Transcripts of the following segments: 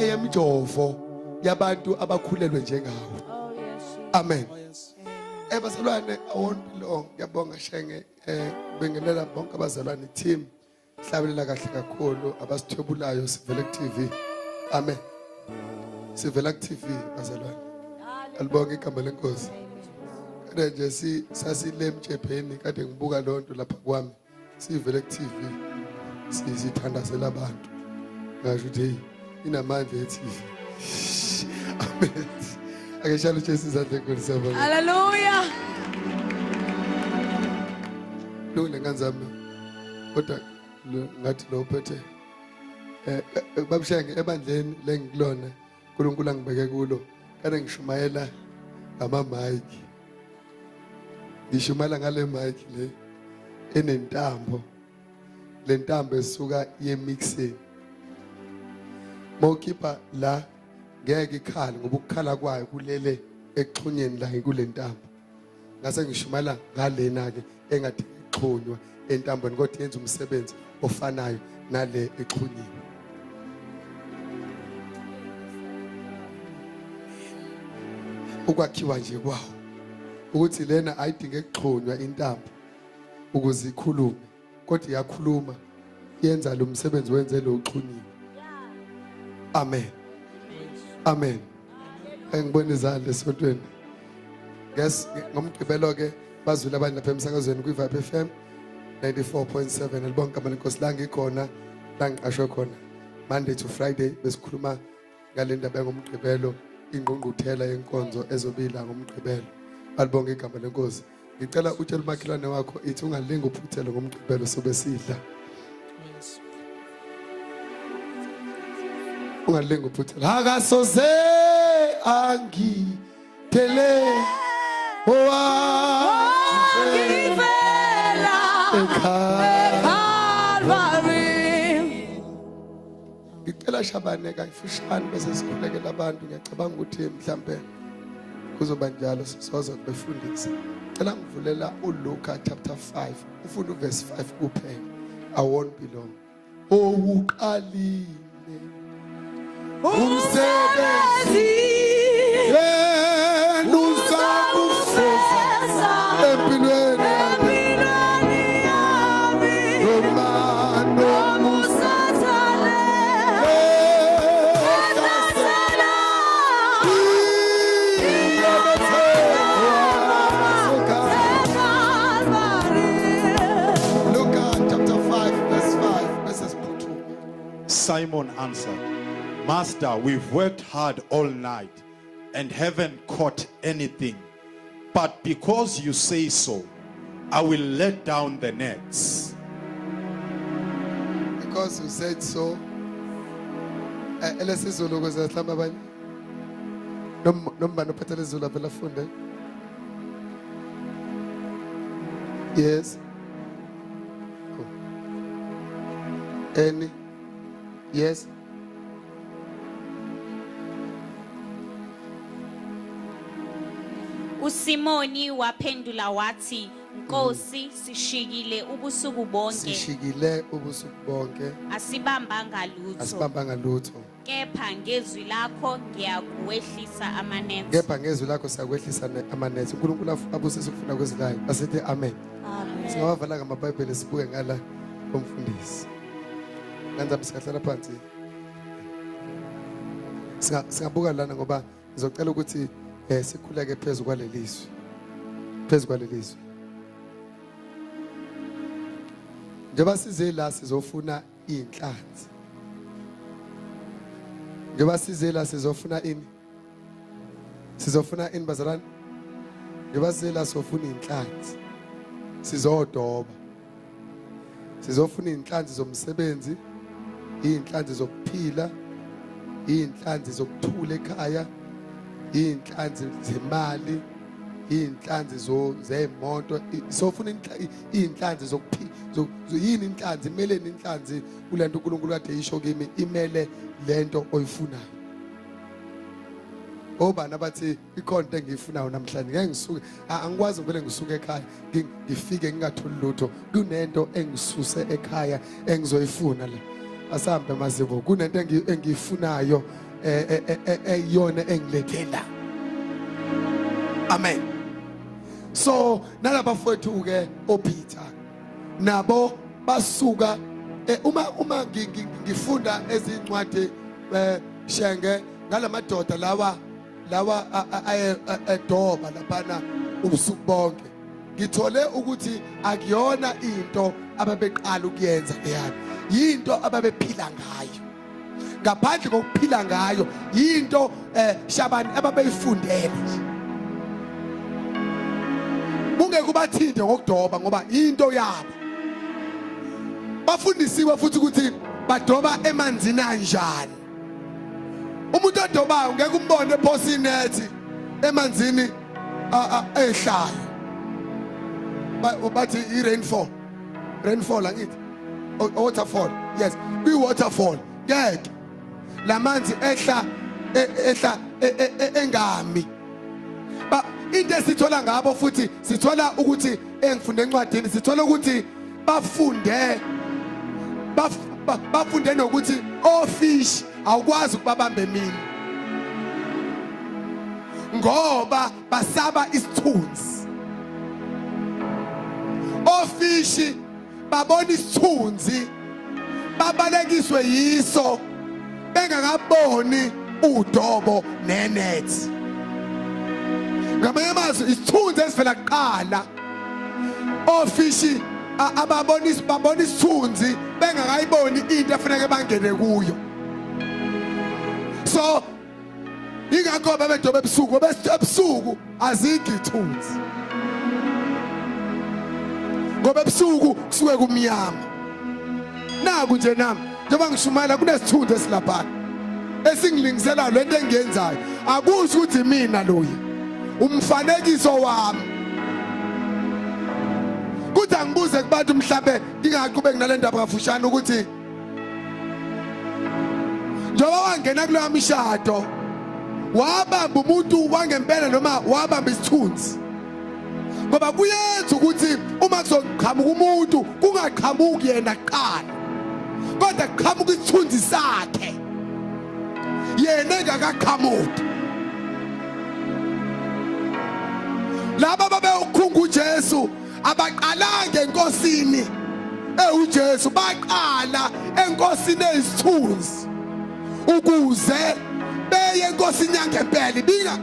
Eyemjovo yabantu abakhulelwe njengawe. Amen. Bazalwane, I won't be long. Ngiyabonga Shenge, bengelela bonke abazalwane team. Hlabelela kahle kakhulu abasithwebulayo sivele ku TV. Amen. Sivela ku TV bazalwane. Alibonge igama lenkosi. Kade nje sasile emtshebheni kade ngibuka lonto lapha kwami. Sivele ku TV. Sithandazela abantu. Ngasho ukuthi hey inamandla e TV. Amen. Ake shalo Jesu izandla enkulu siyabonga. Hallelujah. Lungile ngane zami. Kodwa ngathi lo phethe babishenge ebandleni lengikulona uNkulunkulu angibeke kulo kade ngishumayela ngama mic. Ngishumayela ngale mic le enentambo. Le ntambo esuka ye mixing. Mawukhipha la ngeke ikhale ngoba ukukhala kwayo kulele exhunyeni la kule ntambo. Ngase ngishumayela ngalena ke engathi ixhunywa entambweni kodwa yenza umsebenzi ofanayo nale exhunyiwe. Ukwakhiwa nje kwawo ukuthi lena ayidinge ukuxhunywa intambo ukuze ikhulume, kodwa iyakhuluma yenza lo msebenzi wenze lo uxhunyiwe. Amen. Amen. Engibona izandla esontweni. Yes, ngomgqibelo ke bazwile abanye lapha emsakazweni kwi Vibe FM 94.7. Alibonke igama lenkosi la ngikhona la ngiqashwe khona Monday to Friday besikhuluma ngale ndaba ngomgqibelo, ingqungquthela yenkonzo ezobila ngomgqibelo. Alibonke igama lenkosi. Ngicela utshele umakhelwane wakho ithi ungalingi uphuthele ngomgqibelo sobe sidla. Ungalingi uphuthele. Akasoze angithele owangifela eCalvary. Ngicela Shabane kafushane bese sikhulekela abantu. Ngiyacabanga ukuthi mhlambe kuzoba njalo sizoza kubefundisa. Cela ngivulela uLuka chapter 5 ufunda uverse 5 kuphela. I won't be long. Owuqalile umsebenzi yena uzakufeza empilweni yami noma nomusathane Luka chapter 5 verse 5 bese siphuthuma. Simon answered, Master, we've worked hard all night and haven't caught anything. But because you say so, I will let down the nets. Because you said so. Elesizulu ukuze mhlawumbe abanye noma nophethe lezulu avele afunde. Yes. Oh. Any? Yes. uSimoni waphendula wathi, Nkosi, sishikile ubusuku bonke, Sishikile ubusuku bonke, asibambanga lutho, asibambanga lutho. Kepha ngezwi lakho ngiyakuwehlisa amanethe. Kepha ngezwi lakho siyakuwehlisa amanethe. uNkulunkulu abusise ukufunda kwezwi lakhe. Asithi amen. Amen. Singawavala ngamaBhayibheli sibuke ngala komfundisi. Kanzami singahlala phansi. Singabuka lana ngoba ngizocela ukuthi sikhuleke phezu kwalelizwi. Phezu kwalelizwi. Njengoba size la sizofuna inhlanzi. Njengoba size la sizofuna ini? Sizofuna ini bazalwane? Njengoba size la sofuna inhlanzi. Sizodoba. Sizofuna inhlanzi zomsebenzi, inhlanzi zokuphila, inhlanzi zokuthula ekhaya, inhlanzi zemali, inhlanzi zemoto. Sofuna inhlanzi zokuphila. Yini inhlanzi? Imeleni inhlanzi kulento uNkulunkulu kade isho kimi, imele lento oyifunayo. Obani abathi ikhona into engiyifunayo namhlanje, ngeke ngisuke, angikwazi ngivele ngisuke ekhaya ngifike ngingatholi lutho. Kunento engisuse ekhaya engizoyifuna la. Asambe mazibo, kunento engiyifunayo eyiyona engilethe la. Amen. So nalabafowethu ke oPeter nabo basuka uma ngifunda ezincwadi Shenge ngalamadoda lawa aye edoba laphana ubusuku bonke, ngithole ukuthi akuyona into ababeqala ukuyenza leyana, yinto ababephila ngayo. Ngaphandle kokuphila ngayo, yinto Shabani ababeyifundele nje. Bungeke ubathinte ngokudoba ngoba into yabo. Bafundisiwe futhi ukuthi badoba emanzini anjani. Umuntu odobayo ngeke umbone ephosa inethi emanzini ehlayo. Bathi i-rainfall, rainfall angithi waterfall, yes, kwi-waterfall ngeke lamanzi ehla ehla engami. Ba into esithola ngabo futhi sithola ukuthi engifunde encwadini, sithola ukuthi bafunde nokuthi ofish awukwazi ukubabamba emini ngoba basaba isithunzi. Ofishi babona isithunzi babalekiswe yiso bengakaboni udobo nenet. Ngamanye amazwi, isithunzi esivela kuqala. Ofishi ababona babona isithunzi bengakayiboni into efuneke bangene kuyo. So ingakho babedoba ebusuku, ebusuku azikho ithunzi ngoba ebusuku kusuke kumnyama. Naku nje nami njengoba ngishumayela kunesithunzi esilaphana esingilingisela lento engiyenzayo. Akusho ukuthi mina loyi umfanekiso wami. Kuthi angibuze kubantu mhlambe ngingaqhubeki nale ndaba kafushane ukuthi njengoba wangena kuloya mshado wabamba umuntu wangempela noma wabamba isithunzi, ngoba kuyenza ukuthi uma kuzoqhamuka umuntu kungaqhamuki yena kuqala, kodwa kuqhamuka isithunzi sakhe yena engakaqhamuki. Laba babewukhunga uJesu abaqalanga enkosini ewuJesu, baqala enkosini eyisithunzi ukuze beye enkosini yangempela. Ibika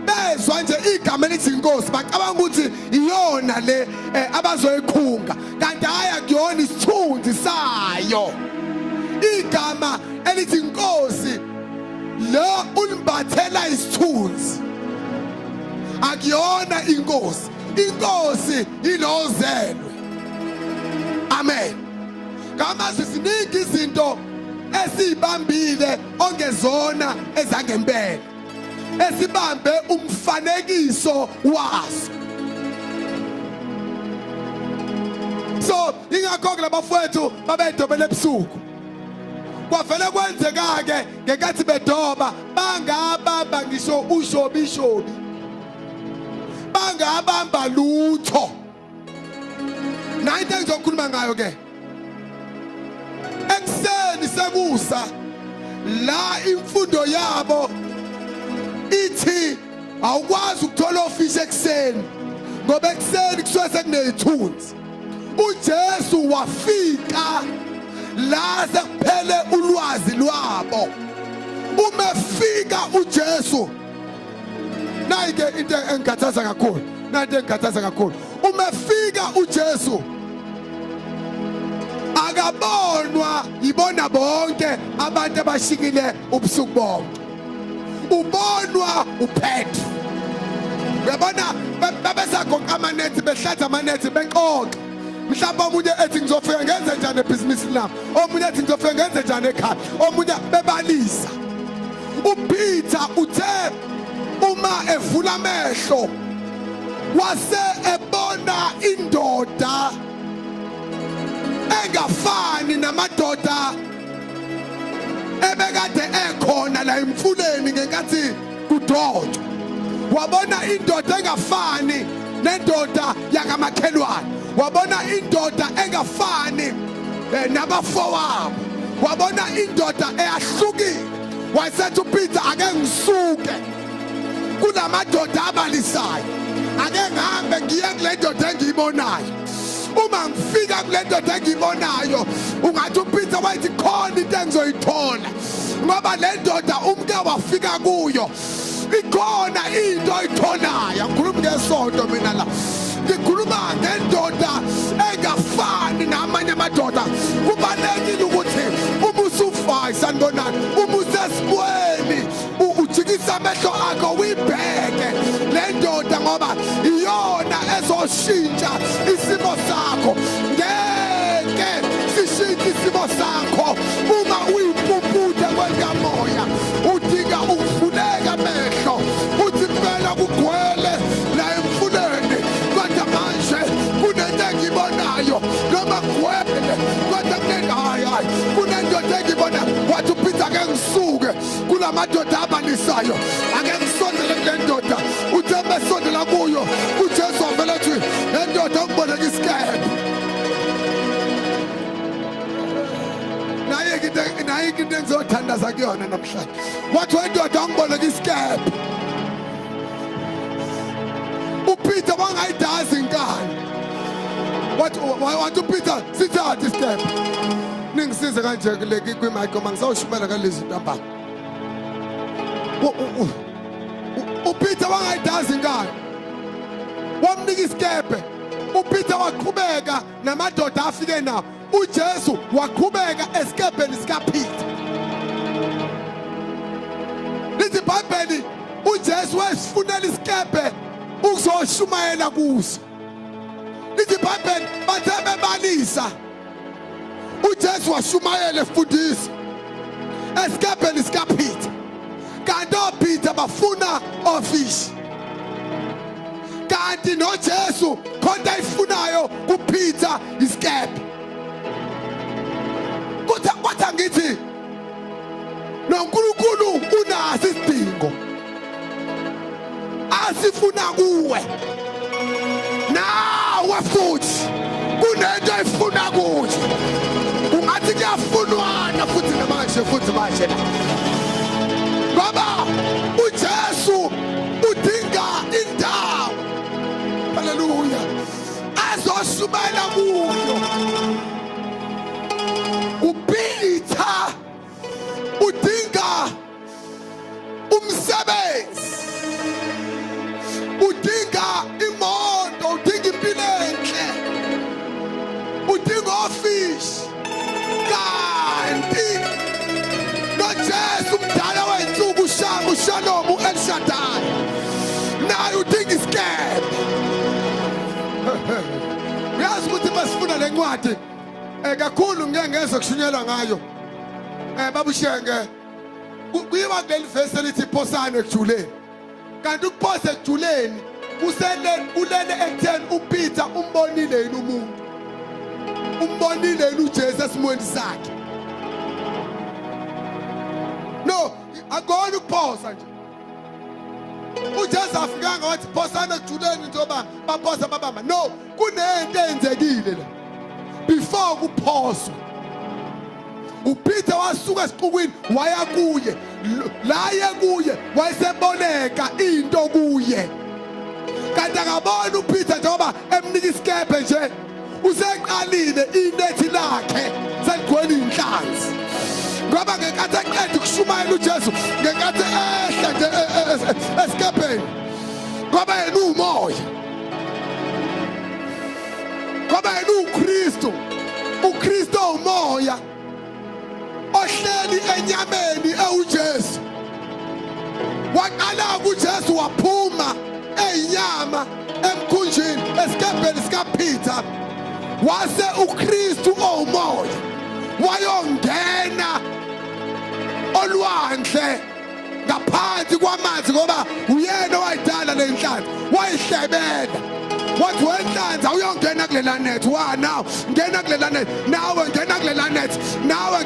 bezwa nje igama elithi inkosi bacabanga ukuthi iyona le abazoyikhunga, kanti hhayi, akuyona, isithunzi sayo. Igama elithi inkosi lo ulimbathela isithunzi, akuyona inkosi. Inkosi ilozelwe. Amen. Ngamazwi, ziningi izinto esiyibambile ongezona ezangempela, esibambe umfanekiso wazo. So ingakho ke labafowethu babedobela ebusuku. Kwavele kwenzeka ke ngenkathi bedoba bangabamba ngisho ushobishobi, bangabamba lutho. Nayo into engizokhuluma ngayo ke ekuseni sekusa la, imfundo yabo ithi awukwazi ukuthola ofisi ekuseni ngoba ekuseni kusuke sekunezithunzi. uJesu wafika la sekuphele ulwazi lwabo. Uma efika uJesu, nayi ke into engikhathaza kakhulu, nayi into engikhathaza kakhulu. Uma efika uJesu akabonwa yibona bonke abantu abashikile ubusuku bonke, ubonwa uPetru. Uyabona, babesagoqa amanethi, behlanza amanethi, bexoxa. Mhlawumbe omunye ethi ngizofika ngenze njani ebhizinisini lami, omunye ethi ngizofika ngenze njani ekhaya, omunye bebalisa. uPeter uthe uma evula amehlo wase ebona indoda engafani namadoda ebekade ekhona la emfuleni ngenkathi kudotshwa. Wabona indoda engafani nendoda yakamakhelwane, wabona indoda engafani nabafowabo, wabona indoda eyahlukile. Wayesethi uPeter ake ngisuke kulamadoda abalisayo, ake ngihambe ngiye kule ndoda engiyibonayo. Uma ngifika kule ndoda engiyibonayo, ungathi uPeter wayethi khona into engizoyithola, ngoba le ndoda umke wafika kuyo ikhona into oyitholayo. Ngikhuluma ngesonto mina la, ngikhuluma ngendoda engafani namanye amadoda. Kubalekile ukuthi uma usufayi, sanibonani, uma usesimweni ujikisa amehlo akho uyibheke le ndoda, ngoba iyona ezoshintsha isimo sakho. Ngeke sishintshe isimo sakho uma uyimpumputhe kwelikamoya. Udinga ukuvuleka amehlo, uthi impela kugcwele la emfuleni, kodwa manje kunento engiyibonayo. Noma kugcwele, kodwa kunento, hayi hayi, kunendoda engiyibona. Wathi uPeter ake ngisuke kulamadoda abalisayo, ake ngisondele kule ndoda. Uthe besondela kuyo, uJesu wavele ethi, le ndoda ungiboleka isikebhe. Naye into engizothandaza kuyona namhlanje. Wathi, wendoda, ungiboleka isikebhe. UPeter wangayidazi inkani. Wathi uPeter, sithathe isikebhe. Ningisize kanje kule kwi-mic uma ngisawushumela ngalezi ntambama. UPeter wangayidazi inkani, wamnika isikebhe. UPeter waqhubeka namadoda afike nawo. UJesu waqhubeka esikebheni sikaPeter. Lithi iBhayibheli uJesu wesifunela isikebhe ukuzoshumayela kuso. Lithi iBhayibheli bathe bebalisa, uJesu washumayela efundisa esikebheni sikaPeter, kanti oPeter bafuna ofishi, kanti noJesu khonto ayifunayo kuPeter isikebhe. Kodwa ngithi noNkulunkulu unaso isidingo asifuna kuwe, nawe futhi kunento ayifuna kuwe. Ungathi kuyafunwana futhi namanje, futhi manje la, ngoba uJesu udinga indawo, haleluya, azoshumela kuyo. UPeter udinga umsebenzi, udinga imoto, udinga impilo enhle, udinga office, kanti noJesu umdala wensuku, uShama, uShalom, uEl Shaddai, naye udinga isikebhe. Uyazi ukuthi masifuna le ncwadi kakhulu, ngeke ngeze kushunyelwa ngayo, babushenge kuyiwa kuleli vesi elithi phosani ekujuleni, kanti ukuphosa ekujuleni kusele kulele ekutheni uPeter umbonile yini umuntu, umbonile yini uJesu esimweni sakhe. No, akona ukuphosa nje. UJesu afikanga wathi phosana ekujuleni njengoba baphosa babamba. No, kunento eyenzekile la before kuphoswa. UPeter wasuka esixukwini waya kuye. La ye kuye wayeseboleka into kuye, kanti akabona uPeter njengoba emnika isikebhe nje, useqalile inethi lakhe seligcwele inhlanzi, ngoba ngenkathi eqeda ukushumayela uJesu, ngenkathi ehla nje esikebheni, ngoba yena uwumoya, ngoba yena uwuKristu, uKristu umoya ohleli enyameni ewuJesu. Waqala uJesu waphuma eyinyama emkhunjini, esikebheni sikaPeter, wase uKristu owumoya wayongena olwandle ngaphansi kwamanzi, ngoba uyena owayidala le nhlanzi. Wayihlebela wathi, wenhlanzi, awuyongena kulela net wa now, ngena kulela net nawe, ngena kulela net nawe.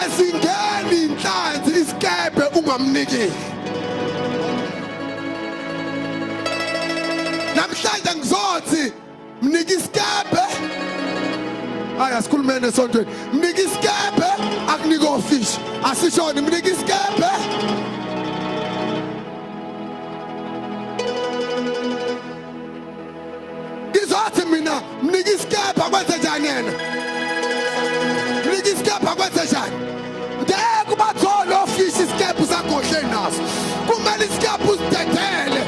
Azingeni inhlanzi isikebhe ungamnikile. Namhlanje ngizothi mnika isikebhe. Hayi, asikhulumeni esontweni. Mnika isikebhe. Akunike ofish. Asishoni mnike isikebhe. Ngizothi mina mnike isikebhe akwenze njani yena? Mnike isikebhe akwenze njani? Ngeke ubathole ofish isikebhe usagodle naso. Kumele isikebhe usidedele.